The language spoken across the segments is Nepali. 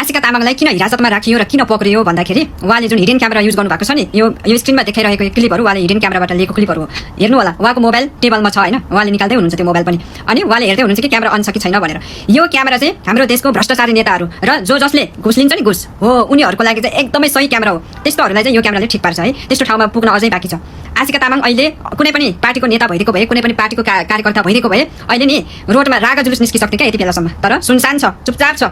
आशिका तामाङलाई किन हिरासतमा राखियो र किन पक्रियो भन्दाखेरि उहाँले जुन हिडन क्यामेरा युज गर्नुभएको छ नि, यो स्क्रिनमा देखाइरहेको क्लिपहरू उहाँले हिडन क्यामेराबाट लिएको क्लिपहरू हो। हेर्नु होला, उहाँको मोबाइल टेबलमा छ हैन, उहाँले निकाल्दै हुनुहुन्छ त्यो मोबाइल पनि, अनि उहाँले हेर्दै हुनुहुन्छ कि क्यामेरा अन छ कि छैन भनेर। यो क्यामेरा चाहिँ हाम्रो देशको भ्रष्टाचारी नेताहरू र जसले घुस लिन्छ नि, घुस हो, उनीहरूको लागि चाहिँ एकदमै सही क्यामेरा हो। त्यस्तोहरूलाई चाहिँ यो क्यामेराले ठिक पार्छ है। त्यस्तो ठाउँमा पुग्न अझै बाँकी छ। आशिका तामाङ अहिले कुनै पनि पार्टीको नेता भइदिएको भए, कुनै पनि पार्टीको कार्यकर्ता भइदिएको भए अहिले नि रोडमा रागा जुलुस निस्किसक्थ्यो क्या यति बेलासम्म। तर सुनसान छ, चुपचाप छ,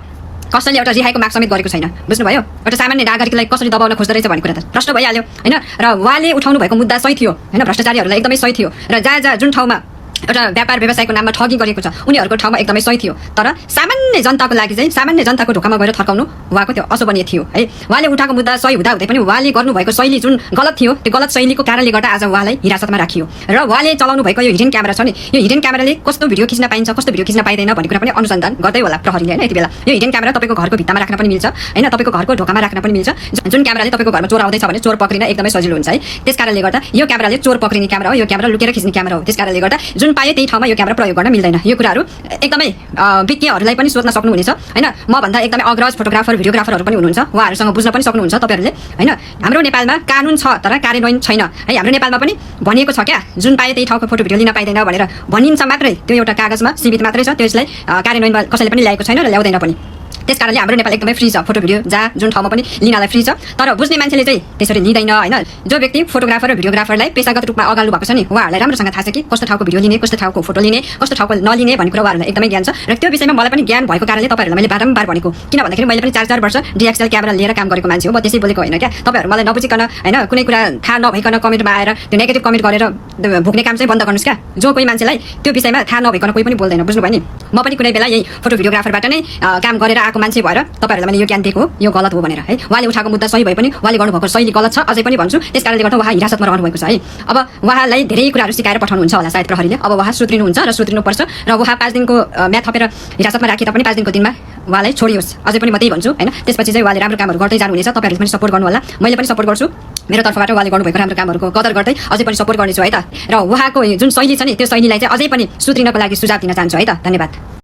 कसैले एउटा रिहाईको माग समेत गरेको छैन। बुझ्नुभयो? एउटा सामान्य नागरिकलाई कसरी दबाउन खोज्दै रहेछ भन्ने कुरा त प्रश्न भइहाल्यो हैन। र उहाँले उठाउनु भएको मुद्दा सही थियो हैन, भ्रष्टाचारीहरूलाई एकदमै सही थियो। र जहाँ जुन ठाउँमा एउटा व्यापार व्यवसायको नाममा ठगी गरेको छ उनीहरूको ठाउँमा एकदमै सही थियो। तर सामान्य जनताको लागि चाहिँ सामान्य जनताको ढोकामा गएर थर्काउनु उहाँको त्यो अशोभनीय थियो है। उहाँले उठाएको मुद्दा सही हुँदा हुँदै पनि उहाँले गर्नुभएको शैली जुन गलत थियो, त्यो गलत शैलीको कारणले गर्दा आज उहाँलाई हिरासतमा राखियो। र उहाँले चलाउनु भएको यो हिडन क्यामेरा छ नि, यो हिडन क्यामेराले कस्तो भिडियो खिच्न पाइन्छ, कस्तो भिडियो खिच्न पाइँदैन भन्ने कुरा पनि अनुसन्धान गर्दै होला प्रहरीले हैन। यति बेला यो हिडन क्यामेरा तपाईँको घरको भित्तामा राख्न पनि मिल्छ हैन, तपाईँको घरको ढोकामा राख्न पनि मिल्छ। जुन क्यामेराले तपाईँको घरमा चोर आउँदैछ भने चोर पक्रिन एकदमै सजिलो हुन्छ है। त्यसकारणले गर्दा यो क्यामेराले चोर पक्रिने क्यामेरा हो, यो क्यामेरा लुकेर खिच्ने क्यामेरा हो। त्यसकारणले गर्दा जुन पाए त्यही ठाउँमा यो क्यामेरा प्रयोग गर्न मिल्दैन। यो कुराहरू एकदमै विज्ञहरूलाई पनि सोध्न सक्नुहुनेछ हैन। म भन्दा एकदमै अग्रज फोटोग्राफर भिडियोग्राफरहरू पनि हुनुहुन्छ, उहाँहरूसँग बुझ्न पनि सक्नुहुन्छ तपाईँहरूले हैन। हाम्रो नेपालमा कानुन छ तर कार्यान्वयन छैन है। हाम्रो नेपालमा पनि भनिएको छ क्या, जुन पाए त्यही ठाउँको फोटो भिडियो लिन पाइँदैन भनेर भनिन्छ मात्रै, त्यो एउटा कागजमा सीमित मात्रै छ, त्यसलाई कार्यान्वयनमा कसैले पनि ल्याएको छैन र ल्याउँदैन पनि। त्यसकारणले हाम्रो नेपाल एकदमै फ्री छ, फोटो भिडियो जहाँ जुन ठाउँमा पनि लिनलाई फ्री छ। तर बुझ्ने मान्छेले चाहिँ त्यसरी लिँदैन हैन। जो व्यक्ति फोटोग्राफर र भिडियोग्राफरलाई पेशागत रूपमा अगाल्नु भएको छ नि, उहाँहरूलाई राम्रोसँग थाहा छ कि कस्तो ठाउँको भिडियो लिने, कस्तो ठाउँको फोटो लिने, कस्तो ठाउँको नलिने भन्ने कुरा उहाँहरूलाई एकदमै ज्ञान छ। र त्यो विषयमा मलाई पनि ज्ञान भएको कारणले तपाईँहरूलाई मैले बारम्बार भनेको, किन भन्दाखेरि मैले पनि 4 वर्ष DXL क्यामेरा लिएर काम गरेको मान्छे हो। म त्यसै बोलेको होइन क्या। तपाईँहरू मलाई नबुझिकन हैन कुनै कुरा थाहा नभइकन कमेन्टमा आएर त्यो नेगेटिभ कमेन्ट गरेर भुक्ने काम चाहिँ बन्द गर्नुस् क्या। जो कोही मान्छेलाई त्यो विषयमा थाहा नभइकन कोही पनि बोल्दैन, बुझ्नुभयो नि। म पनि कुनै बेला यही फोटो भिडियोग्राफरबाट नै काम गरेर आएको मान्छे भएर तपाईँहरूलाई मैले यो ज्ञान दिएको हो, यो गलत हो भनेर है। उहाँले उठाएको मुद्दा सही भए पनि उहाँले गर्नुभएको शैली गलत छ, अझै पनि भन्छु। त्यसकारणले गर्दा उहाँ हिरासतमा रहनु भएको छ है। अब उहाँलाई धेरै कुराहरू सिकाएर पठाउनुहुन्छ होला सायद प्रहरीले। अब उहाँ सुध्रिनुहुन्छ र सुध्रिनुपर्छ र उहाँ 5 दिनको म्याद थपेर हिरासतमा राखे तापनि 5 दिनको दिनमा उहाँलाई छोडियोस्। अझै पनि म त्यही भन्छु हैन। त्यसपछि चाहिँ उहाँले राम्रो कामहरू गर्दै जानुहुनेछ, तपाईँहरूले पनि सपोर्ट गर्नु होला, मैले पनि सपोर्ट गर्छु। मेरो तर्फबाट उहाँले गर्नुभएको राम्रो कामहरूको कदर गर्दै अझै पनि सपोर्ट गर्नेछु है त। र उहाँको जुन शैली छ नि, त्यो शैलीलाई चाहिँ अझै पनि सुध्रिनको लागि सुझाव दिन चाहन्छु है त। धन्यवाद।